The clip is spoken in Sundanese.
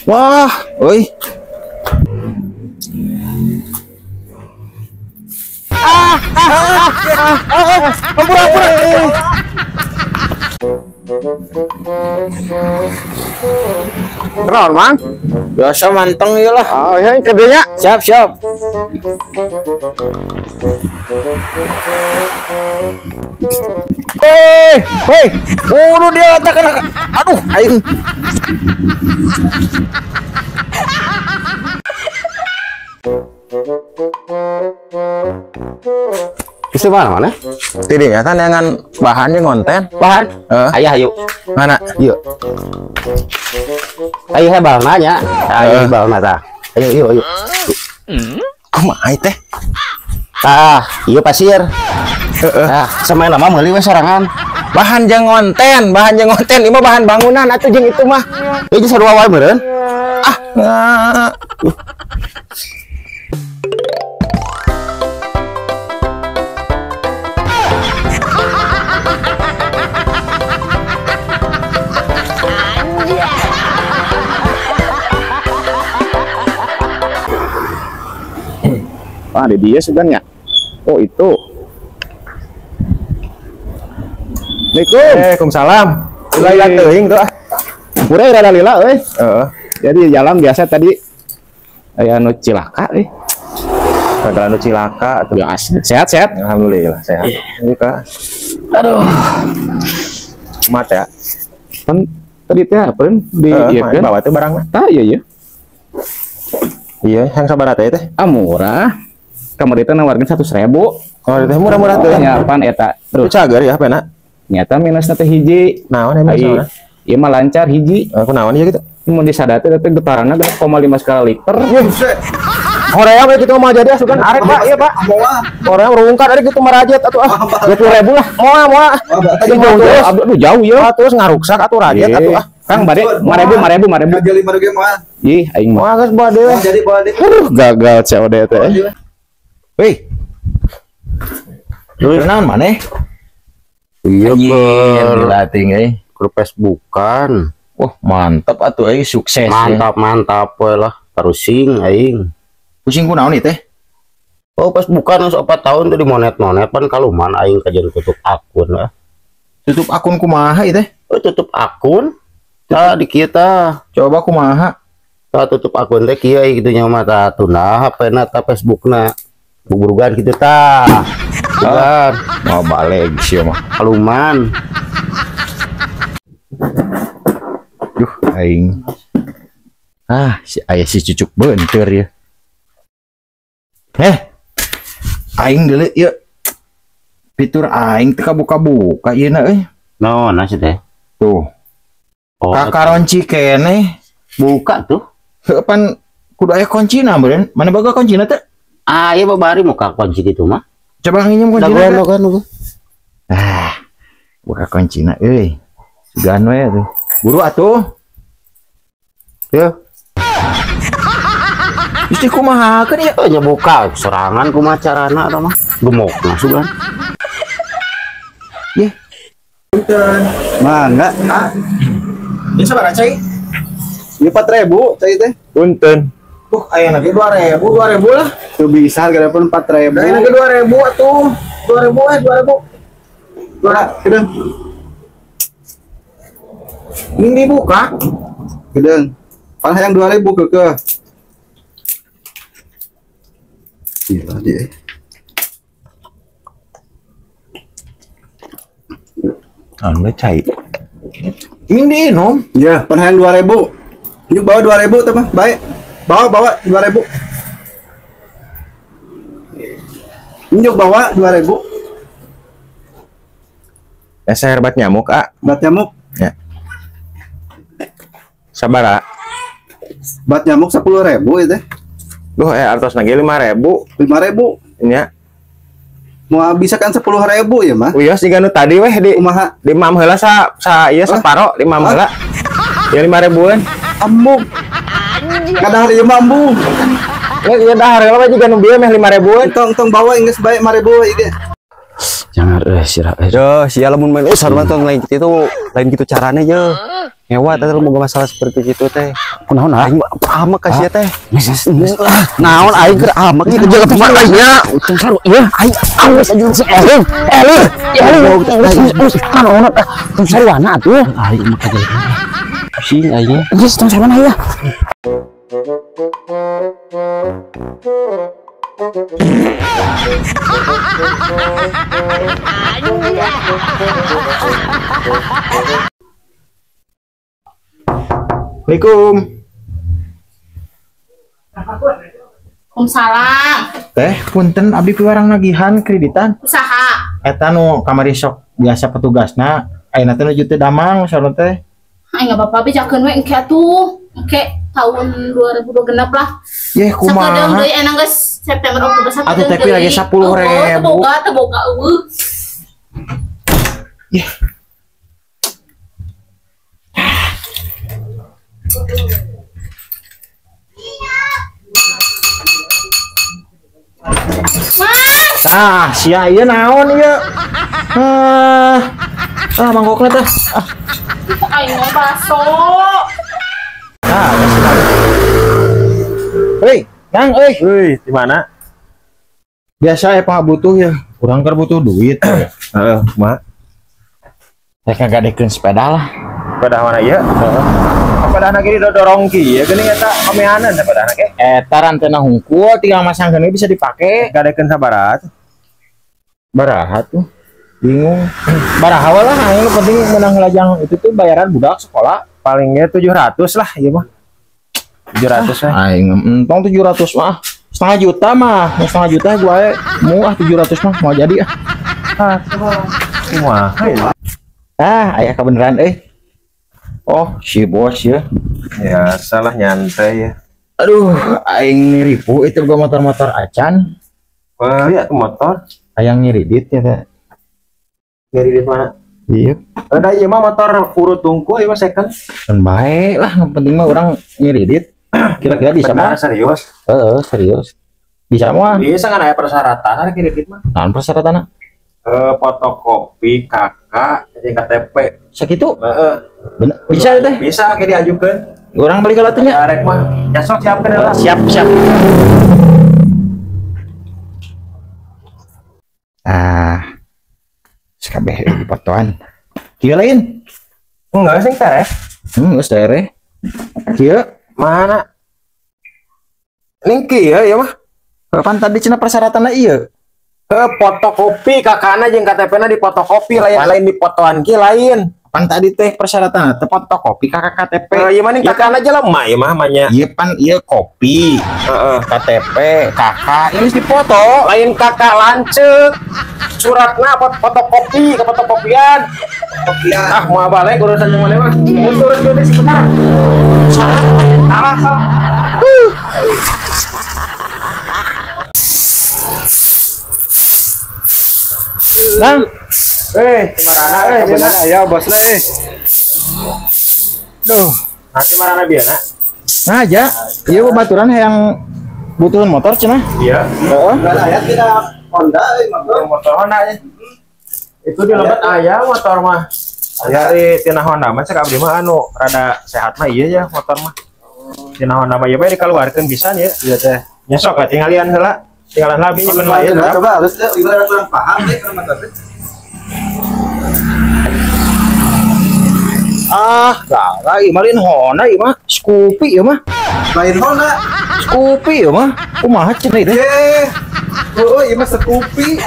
Wah, euy. Ampura. Kenal, Mang? Biasa manteng ieu lah. Oh, ya kedenya. Siap, siap. Hei, buru dia kena. Aduh, aing. Bisa mana? Tidak ya, kan dengan bahannya konten. Bahan? Ayah, ayo. Mana? Yuk. Ayo saya bahan nanya. Ayo bahan mata. Ayo, ayo, ayo. Kumaha teh? Tah, iya pasir. Nah, sama lama meuli we sorangan. Bahan jeung konten, ieu mah bahan bangunan atuh jeung itu mah. Ieu sarua wae meureun. Ah, nah. Ah, di dia sebenarnya. Oh, itu. Assalamualaikum. Waalaikumsalam. Lila teuing tuh ah. Murah rada lila euy. Heeh. Jadi jalan biasa tadi aya nu cilaka euy. Kagak nu cilaka atuh. Biasa. Sehat-sehat. Alhamdulillah sehat. Ini Kak. Aduh. Mat ya. Kan tadi teh apa di ieu kan? Bawa teh barangna. Tah iya iya. Iya, yang sabaraha teh? Ah murah. Kamari teh nawarkeun 100.000. Oh, teh murah-murah teh. Nya pan eta. Terus cager ya pena. Nyata minusna teh hiji. Naon emang soalna? Ieu mah lancar hiji. Aku naon ieu gitu. Mun disadar teh getaranna 0,5 skala liter. Hoream we kitu mah jadi asukan arek Pak, ieu Pak. Hoream rungkat arek kitu marajet atuh ah. 20.000 lah. Moal moal. Jauh, aduh jauh ya. Terus ngaruksak atuh rajet atuh ah. Kang bade 5.000 5.000. Jadi 5.000 moal. Ih, aing mah. Moal geus bade we. Jadi bade. Gagal COD teh. Wih. Lu naon maneh? Iya, ber ke Facebookan. Wah, mantap atuh euy, sukses. Mantap, ya. Mantap we lah. Pusing aing. Pusing ku naon ieu teh? Oh, Facebookan geus 4 tahun tuh dimonet-monet pan kaluman aing kajian tutup akun lah. Tutup akun kumaha ieu teh? Oh, tutup akun. Tah di kieu tah. Coba kumaha? Tah tutup akun teh kieu kitu nya mah tah tunda HP-na tah Facebookna. Buburugan kitu tah. Bukan. Mau balik sih mah. Kaluman. Duh, aing. Ah, si ayah si cucuk benteur ya. Aing deuleu ieu. Fitur aing teu kabuka-buka ieu na euy. Naon sih teh? Tuh. Oh, kakaronci keneh buka tuh. Heuh pan kudu aya kuncina meureun. Mana boga kuncina teh? Ah, ieu babari muka kunci kitu mah. Coba nginjem kuncina. Dagoan. Ah, buka kuncina euy. Sugan we atuh. Buru atuh. Ya. Isti kumaha keun ieu? Nya buka sorangan kumaha carana eta mah. Gemok sugan. Yeh. Punten. Mangga. Ah. Ini sabaraha cai? Ieu 4.000 cai teh. Punten. Aya lagi 2.000, 2.000 lah. Tuh bisa harga pun 4.000. Aya lagi 2.000 atuh. 2.000 2.000. Dua, gedeng. Ini dibuka. Gedeng. Pan hayang 2.000 keukeuh. Gila dia. Anu cai. Ini diinum. Ya, pan hayang 2.000. Ini bawa 2.000 tuh mah, baik. Bawa 2.000. Ini bawa 2.000. Ya, saya obat nyamuk, ah. Obat nyamuk. Ya. Sabara. Obat nyamuk 10.000 itu. Duh, artos lagi 5.000. 5.000. Nya. Mau bisa kan 10.000 ya, mah? Wios jiga nu tadi weh di kumaha? Di mam heula sa ieu saparo di mam heula. Ya 5.000-an. Ambung. Kadahar ieu mah ambung. Ya ieu dahar heula we jiga nu bieu meh 5.000-an. Tong tong bawa geus bae 5.000 ieu. Jangan sirah. Yo, sia lamun main sarua tong lain kitu, lain kitu carane ye. Ngewa teh lu boga masalah seperti itu teh. Kunaon aing amek ka sia teh. Naon aing keur amek ieu kerja ke mana nya? Untung saru ieu aing awas aja si Elin. Elin, Elin. Naon tong saruana atuh. Aing mah kaja. Pusing aing. Geus tong saruana ya. Assalamualaikum. Waalaikumsalam. Teh, punten abdi piwarang nagihan kreditan. Usaha. Eta nu kamari sok biasa petugasna, ayeuna teh nuju teu damang saurna teh. Ai enggak apa-apa bejakeun we engke atuh. Engke tahun 2026 lah. Yeh kumaha? Sakedeung deui enang geus September Oktober sakedeung. Atuh tapi lagi 10.000. Teu boga, teu boga eueuh. Yeh. Mas. Tah, sia ieu naon ieu? Ah, mangkokna teh. Ah. Aing mah baso. Nah, hei, Kang, euy. Euy, di mana? Biasa ya Pak butuh ya. Urang keur butuh duit. Heeh, kumaha? Rek ngagadekeun sepeda lah. Sepeda mana ieu? Heeh. Sepedana ge didorong ki ieu geuning eta pamehanan sepedana ge. Eta rantena hungkul tinggal masangkeun we bisa dipake. Gadekeun sabaraha? Baraha tuh. Bingung. Baraha lah, aing nu penting menang lajang itu tuh bayaran budak sekolah. Palingnya 700 lah ieu mah. 700 mah. Aing entong 700 mah. Setengah juta mah, setengah juta gua mau ah 700 mah mau jadi ah. Kumaha ya? Ah, aya kebenaran euy. Oh, si bos ya. Ya, salah nyantai ya. Aduh, aing ngiripu itu gua motor-motor acan. Wah, ya motor. Hayang ngiridit ya teh. Ngiridit mana? Iya. Ada ieu mah motor urut tungku ieu mah second. Kan bae lah, yang penting mah orang ngiridit. Kira-kira bisa mah. Serius? Heeh, serius. Bisa mah. Bisa kan aya persyaratan ada ngiridit mah. Naon persyaratanna? Fotokopi KK jeung KTP. Sakitu? Heeh. Bener. Bisa teh? Bisa ke diajukeun. Urang balik ka nya. Arek mah. Ya sok siapkeun lah. Siap, siap. Ah. Sakabeh dipotoan. Kieu lain? Enggak sing tereh. Geus tereh. Kieu mana? Ning kieu ieu mah. Kapan tadi cenah persyaratanna ieu? Fotokopi KK-na jeung KTP-na difotokopi lain-lain dipotoan ki lain. Pan tadi teh persyaratan teh fotokopi KK KTP. Ieu mah ning KK-na jelema ieu mah manya. Ieu pan ieu kopi. Heeh. KTP, KK ini dipoto. Lain KK lanceuk. Suratna fotokopi ke fotokopian. Ah, mau balik urusan yang mana mah. Mundur dulu sebentar. Salah, salah. Nang, marana bener aya bosna eh. Duh, nanti marana bieu na. Nah aja, ieu babaturan yang butuhin motor cenah. Iya. Heeh. Aya tidak Honda euy motor Honda ya. Itu di lebet aya motor mah. Dari tina Honda mah cek abdi mah anu rada sehat mah ieu ya motor mah. Tina Honda mah ieu bae dikaluarkeun pisan ya. Iya teh. Nya sok tingalian heula. Tinggalan lah biji lain. Coba harus deh, ibu kurang paham deh kalau motor teh. Ah, gagal ieu mah lain Honda ieu mah, Scoopy ieu mah. Lain Honda, Scoopy ieu mah. Kumaha cenah ieu teh? Oh, ieu mah Scoopy.